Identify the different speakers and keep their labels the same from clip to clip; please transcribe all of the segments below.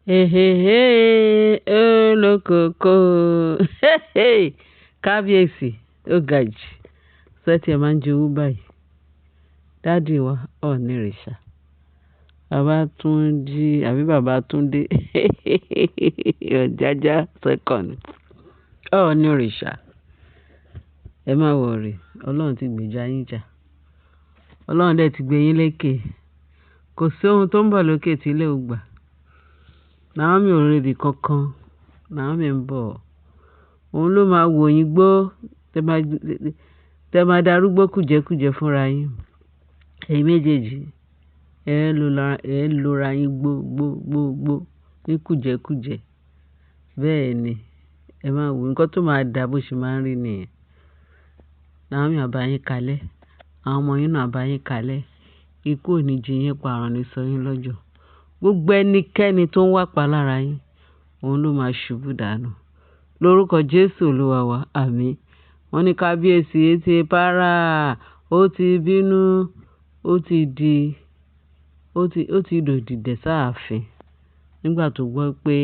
Speaker 1: Ehehe, olókòkò. Kábíyèsí, ó ga jù. Ṣé tí ẹ máa ń jowú báyìí? Daddy wa, Ọọ̀nirìṣà. Bàbá Túnjí àbí bàbá Túndé. Ọ̀jájá second. Ọọ̀nirìṣà. Ẹ má worry, Ọlọ́run ti gbèjà yín jà. Ọlọ́run dẹ̀ ti gbé yín lékè. Kò sí ohun tó ń bọ̀ lókè tí ilé ò gbà. Naomi ò rebi kankan. Naomi ń bọ̀. Òun ló máa wò yín gbó. Tẹ máa darúgbó kùjẹ́kùjẹ́ fúnra yín. Ẹ̀yin méjèèjì, ẹ ń lora yín gbó gbó gbó gbó ní kùjẹ́kùjẹ́. Bẹ́ẹ̀ ni, ẹ máa wò nǹkan tó máa dà bó ṣe máa ń rí nìyẹn. Naomi á bá yín kalẹ̀. Àwọn ọmọ yín náà á bá yín kalẹ̀. Ikú ò ní jí yín pa, àrùn ní sọ yín lọ́jọ́. Gbogbo ẹnikẹ́ni tó ń wá pa lára yín, òun ló máa ṣubú dànù. Lórúkọ Jésù Olúwa wa, àmín. Wọ́n ní kábíyèsí ti para, ó ti bínú, ó ti di, ó ti dòdìdẹ̀ sáàfin nígbà tó gbọ́ pé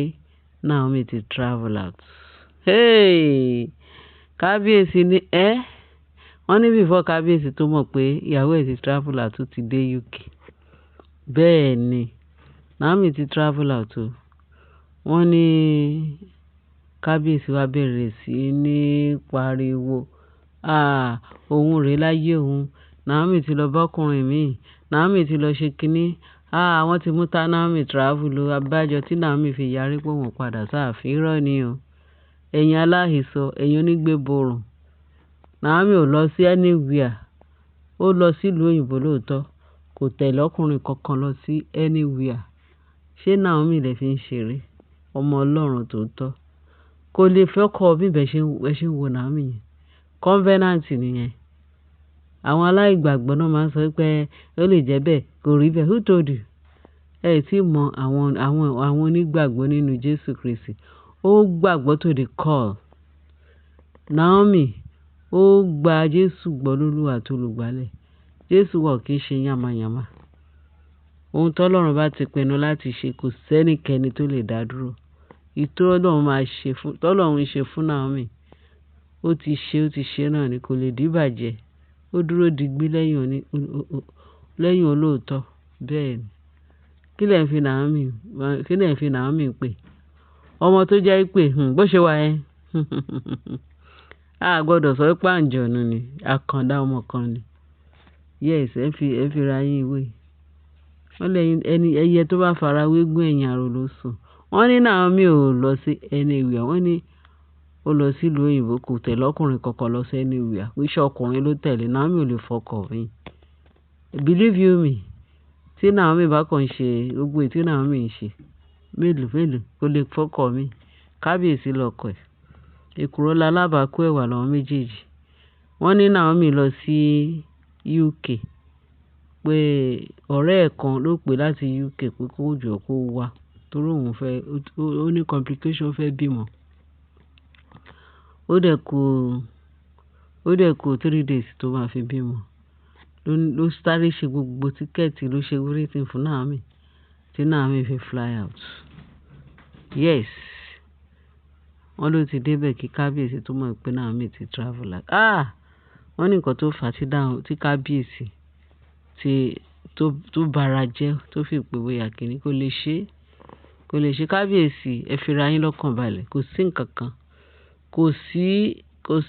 Speaker 1: Naomi ti travel out. Hey! Kábíyèsí ní ẹ́. Wọ́n ní before kábíyèsí tó mọ̀ pé ìyàwó ẹ̀ ti travel out, ó ti dé UK. Bẹ́ẹ̀ ni, Naomi ti travel out o. Wọ́n ní kábíyèsí wá bẹ̀rẹ̀ sí ní pariwo. Ah! Òun rè láyé òun. Naomi ti lọ bá ọkùnrin mi. Naomi ti lọ ṣe kiní. Ah! Wọ́n ti mú ta Naomi travel o. Abájọ tí Naomi fi yarí pé òun padà sáàfin. Irọ́ ni o. Ẹ̀yin aláìsọ, ẹ̀yin onígbéborùn. Naomi ò lọ sí anywhere. Ó lọ sí ìlú òyìnbó lóòótọ́. Kò tẹ̀lé ọkùnrin kankan lọ sí anywhere. Ṣé Naomi lè fi ń ṣeré? Ọmọ Ọlọ́run tòótọ́. Kò lè fẹ́ ọkọ mi bẹ́ẹ̀ ṣe ń wo Naomi yẹn. Covenant nìyẹn. Àwọn aláìgbàgbọ́ náà máa ń sọ pé ó lè jẹ́ bẹ́ẹ̀, kò rí bẹ́ẹ̀. Who told you? Ẹ tí mọ àwọn onígbàgbọ́ nínú Jésù Kristi. Ó gbàgbọ́ to the call. Naomi ó gba Jésù gbọ́ lólúwa àti olùgbàlà. Jésù wa ò kí ń ṣe yàmàyàmà. Ohun tó Ọlọ́run bá ti pinnu láti ṣe kò sẹ́nikẹ́ni tó lè dá dúró. Ìtọ́ Ọlọ́run máa ṣe fún, tọ́ Ọlọ́run ń ṣe fún Naomi, ó ti ṣe náà ni, kò lè díbàjẹ́. Ó dúró digbí lẹ́yìn olóòótọ́. Bẹ́ẹ̀ ni. Kí lẹ̀ ń fi Naomi, kí lẹ̀ ń fi Naomi pè? Ọmọ tó jẹ́ pé, bó ṣe wà ẹ́. A gbọdọ̀ sọ pé àǹjọ̀nú ni, àkàndá ọmọ kan ni. Yes, ẹ fi ra yín wé. Wọ́n lé ẹni, ẹyẹ tó bá fara wégún ẹ̀yìn àrò ló sùn. Wọ́n ní Naomi ò lọ sí anywhere. Wọ́n ní ó lọ sí ìlú òyìnbó, kò tẹ̀lé ọkùnrin kankan lọ sí anywhere. Iṣẹ́ ọkùnrin ló tẹ̀lé. Naomi ò lè fọkọ mi. Believe you me, tí Naomi bá kàn ṣe gbogbo èyí tí Naomi ń ṣe, mélòó mélòó kò lè fọkọ mi. Kábíyèsí lọkọ ẹ̀. Èkùrọ́ lalábàákú ẹ̀wà làwọn méjèèjì. Wọ́n ní Naomi lọ sí UK pé ọ̀rẹ́ ẹ̀ kan ló pè láti UK pé kó jọ kó wá torí òun fẹ́, ó ní complication, ó fẹ́ bímọ. Ó dẹ̀ kú 3 days tó máa fi bímọ. Ló sáré ṣe gbogbo ticket, ló ṣe everything fún Naomi tí Naomi fi fly out. Yes. Wọ́n ló ti dé bẹ̀ kí kábíyèsí tó mọ̀ pé Naomi ti travel out. Ah! Wọ́n ní nǹkan tó fà á tí kábíyèsí tí tó bara jẹ́ tó fi pé bóyá kíni kò lè ṣe, kò lè ṣe. Kábíyèsí, ẹ fi ra yín lọ́kàn balẹ̀. Kò sí ǹkan kan. Kò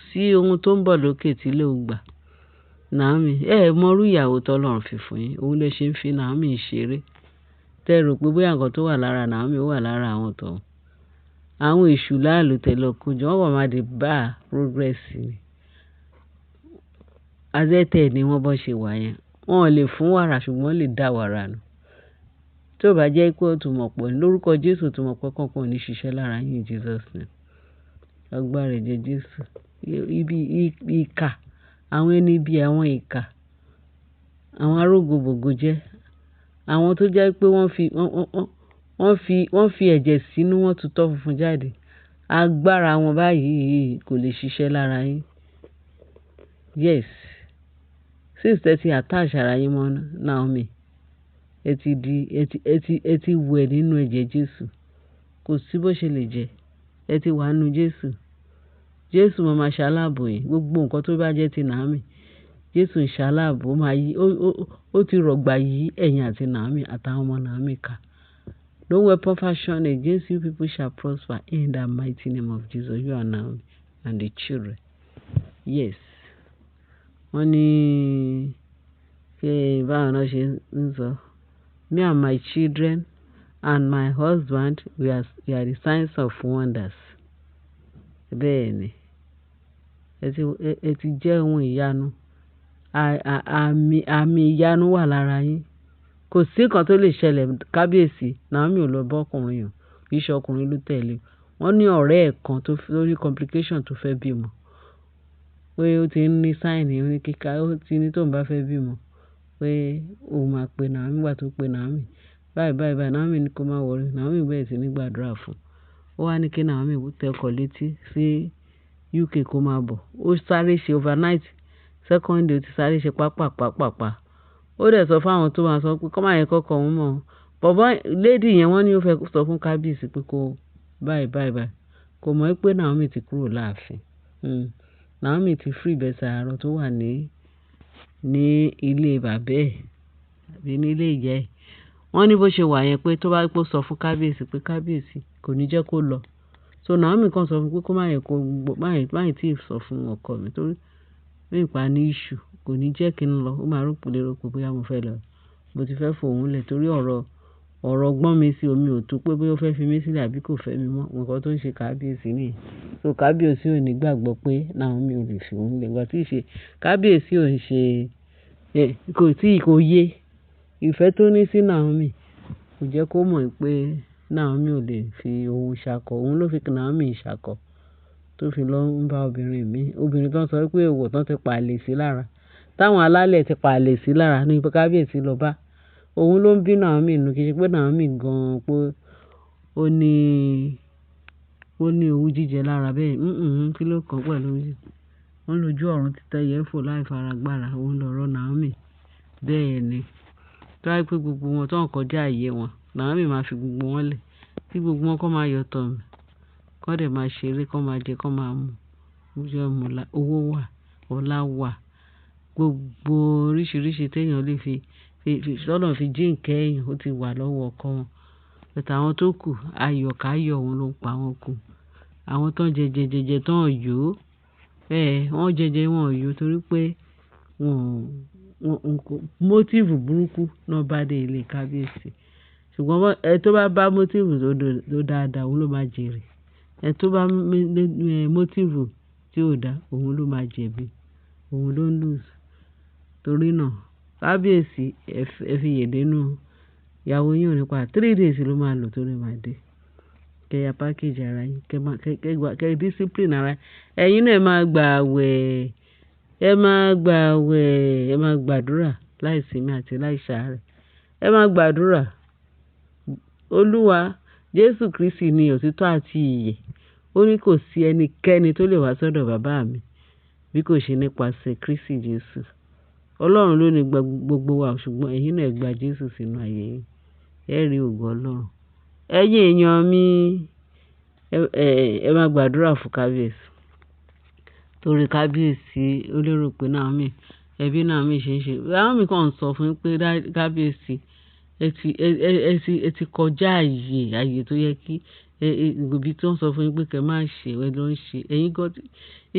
Speaker 1: sí ohun tó ń bọ̀ lókè tí ilé ò gbà. Naomi, ẹ mọrú ìyàwó tó Ọlọ́run fi fún yín. Òun lè ṣe ń fi Naomi ṣeré. Tẹ rò pé bóyá ǹkan tó wà lára Naomi ó wà lára àwọn tó. Àwọn èṣù láàlú tẹ lọ kójọ, wọ́n máa di bá progress ni. Adẹ́tẹ̀ ni wọ́n bọ́ ṣe wà yẹn. Wọn ò lè fún wàrà ṣùgbọ́n lè dá wàrà nù. Tí ó bá jẹ́ pé ó tún mọ̀ pọ̀ lórúkọ Jésù tó mọ̀ pé kankan ò ní ṣiṣẹ́ lára yín in Jesus name. Agbára ẹ̀jẹ̀ Jésù. Ibi ìkà, àwọn ẹni bí àwọn ìkà, àwọn arógbogbò jẹ́, àwọn tó jẹ́ pé wọ́n fi ẹ̀jẹ̀ sínú, wọ́n tutọ́ funfun jáde. Agbára wọn báyìí kò lè ṣiṣẹ́ lára yín. Yes. Since tẹ ti attach ara yín mọ́ Naomi, ẹ ti di, ẹ ti wẹ̀ nínú ẹ̀jẹ̀ Jésù. Kò sí bó ṣe lè jẹ́. Ẹ ti wà nínú Jésù. Jésù máa ma ṣaláàbò yín. Gbogbo nǹkan tó bá jẹ́ ti Naomi, Jésù ń ṣaláàbò. Ó máa yí, ó ti rọ̀gbà yí ẹ̀yin àti Naomi àtàwọn ọmọ Naomi ká. No weapon fashioned against you people shall prosper in the mighty name of Jesus. You and Naomi and the children. Yes. Wọ́n ní kí báwo náà ṣe ń sọ. Me and my children and my husband, we are the signs of wonders. Bẹ́ẹ̀ ni. Ẹ ti jẹ́ ohun ìyanu. Àmì ìyanu wà lára yín. Kò sí nǹkan tó lè ṣẹlẹ̀. Kábíyèsí, Naomi ò lọ bá ọkùnrin o. Kì í ṣe ọkùnrin ló tẹ̀lé. Wọ́n ní ọ̀rẹ́ ẹ̀ kan tó ní complication tó fẹ́ bímọ. Pé ó ti ń ní sign ní kíka, ó ti ní tóun bá fẹ́ bímọ pé òun máa pe Naomi. Nígbà tó pe Naomi, báyìí báyìí báyìí, Naomi ní kó má worry. Naomi bẹ̀rẹ̀ sí ní gbàdúrà fún un. Ó wá ní kí Naomi tẹkọ̀ létí sí UK kó máa bọ̀. Ó sáré ṣe overnight. Second day, ó ti sáré ṣe pápàpápàpá. Ó dẹ̀ sọ fún àwọn tó máa sọ pé kó má yẹ kọ́kọ́ òun mọ̀. Bọ̀bọ́ lady yẹn, wọ́n ní ó fẹ́ sọ fún kábíyèsí pé kó báyìí báyìí báyìí. Kò mọ̀ pé Naomi ti kúrò láàfin. Naomi ti free bẹsẹ̀ àárọ̀ tó wà ní ilé bàbá ẹ̀ àbí ní ilé ìyá ẹ̀. Wọ́n ní bó ṣe wà yẹn pé tó bá pé ó sọ fún kábíyèsí pé kábíyèsí kò ní jẹ́ kó lọ. So Naomi kan sọ fún pé kó má yẹ kó má yẹ má tí ì sọ fún ọkọ mi torí nípa ní issue kò ní jẹ́ kí n lọ. Ó máa rò pé lérò pé bóyá mo fẹ́ lọ. Mo ti fẹ́ fòun lẹ̀ torí ọ̀rọ̀ gbọ́n mi sí omi ò tó pé bóyá ó fẹ́ fi mí sílẹ̀ àbí kò fẹ́ mi mọ́. Nǹkan tó ń ṣe kábíyèsí nìyẹn. So kábíyèsí ò ní gbàgbọ́ pé Naomi ò lè fi òun lẹ̀. Ìgbà tí ì ṣe kábíyèsí ò ń ṣe, kò tí kò yé. Ìfẹ́ tó ní sí Naomi kò jẹ́ kó mọ̀ pé Naomi ò lè fi òun ṣàkọ. Òun ló fi Naomi ṣàkọ tó fi lọ ń bá obìnrin mi. Obìnrin tó ń sọ pé èèwọ̀ tó ti pa àlè sí lára. Táwọn alálẹ̀ ti pa àlè sí lára ní kábíyèsí lọ bá. Òun ló ń bí Naomi nù. Kì í ṣe pé Naomi gan-an pé ó ní owú jíjẹ lára bẹ́ẹ̀. Kí ló kan pẹ̀lú owú jíjẹ? Wọ́n lójú ọ̀run tí tẹ́yẹ fò láì faragbára. Òun lọ̀rọ̀ Naomi. Bẹ́ẹ̀ ni. Tó bá jẹ́ pé gbogbo wọn tó ń kọjá ààyè wọn, Naomi máa fi gbogbo wọn lẹ̀. Kí gbogbo wọn kó máa yọ̀tọ̀ mi. Kó dẹ̀ máa ṣeré, kó máa jẹ, kó máa mu. Owó wà, ọlá wà. Gbogbo oríṣiríṣi tí èèyàn lè fi tọ́lọ́run fi jíǹkẹ́ èèyàn, ó ti wà lọ́wọ́ ọkọ wọn. But àwọn tó kù, ayọ̀ káyọ̀ òun ló ń pa wọ́n kú. Àwọn tó ń jẹ jẹ jẹ jẹ tó ń yó. Wọ́n jẹ jẹ wọ́n yó torí pé wọ́n, wọ́n, motive burúkú náà bá dé ilé kábíyèsí. Ṣùgbọ́n ẹ tó bá bá motive tó dáadáa, òun ló máa jèrè. Ẹ tó bá motive tí ò dá, òun ló máa jẹ̀bi. Òun ló ń lose. Torí náà, kábíyèsí, ẹ fi ìyè dénú. Ìyàwó yín ò ní pa. 3 days ló máa lò tó lè máa dé. Kẹ ya package ara yín, kẹ máa, kẹ, kẹ gba, kẹ discipline ara yín. Ẹ̀yin náà ẹ máa gbà àwẹ̀, ẹ máa gbà àwẹ̀, ẹ máa gbàdúrà láìsimi àti láìsàárẹ̀. Ẹ máa gbàdúrà. Olúwa Jésù Kristi ni òtítọ́ àti ìyè. Ó ní kò sí ẹnikẹ́ni tó lè wá sọ́dọ̀ bàbá mi bí kò ṣe nípasẹ̀ Kristi Jésù. Ọlọ́run ló ní gba gbogbo wa, ṣùgbọ́n ẹ̀yin náà ẹ gba Jésù sínú ayé yín. Ẹ rí ògo Ọlọ́run. Ẹ̀yin èèyàn mi, ẹ máa gbàdúrà fún kábíyèsí. Torí kábíyèsí ó lérò pé Naomi, ẹbí Naomi ṣe ń ṣe. Naomi kàn ń sọ fún pé kábíyèsí, ẹ ti kọjá ààyè tó yẹ kí ibi tí wọ́n sọ fún yín pé kí ẹ má ṣe, ẹ lọ ń ṣe. Ẹ̀yin gan tí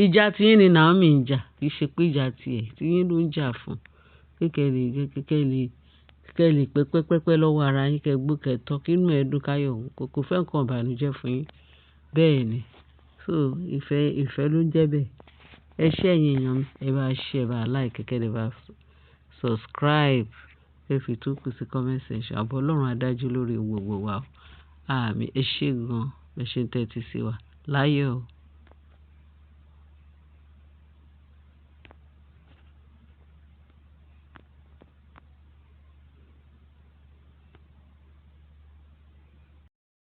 Speaker 1: ìjà tí yín ni Naomi ń jà, kì í ṣe pé ìjà tí ẹ, tí yín ló ń jà fún. Pé kí ẹ lè pẹ́ pẹ́ pẹ́ pẹ́ lọ́wọ́ ara yín, kí ẹ gbó kẹ́ tọ́, kí inú ẹ dùn káyọ̀ òun. Kò fẹ́ nǹkan ìbànújẹ́ fún yín. Bẹ́ẹ̀ ni. So ìfẹ́ ló ń jẹ́ bẹ́ẹ̀. Ẹ ṣé ẹ̀yin èèyàn mi, ẹ bá share, ẹ bá like, kẹ́ ẹ bá subscribe. Ẹ fi tó kù sí comment section. Àbọ̀ Ọlọ́run á dájú lórí gbogbo wa. Àmín. Ẹ ṣé gan. Ẹ ṣé ń tẹ́tí sí wa. Láyọ̀ o.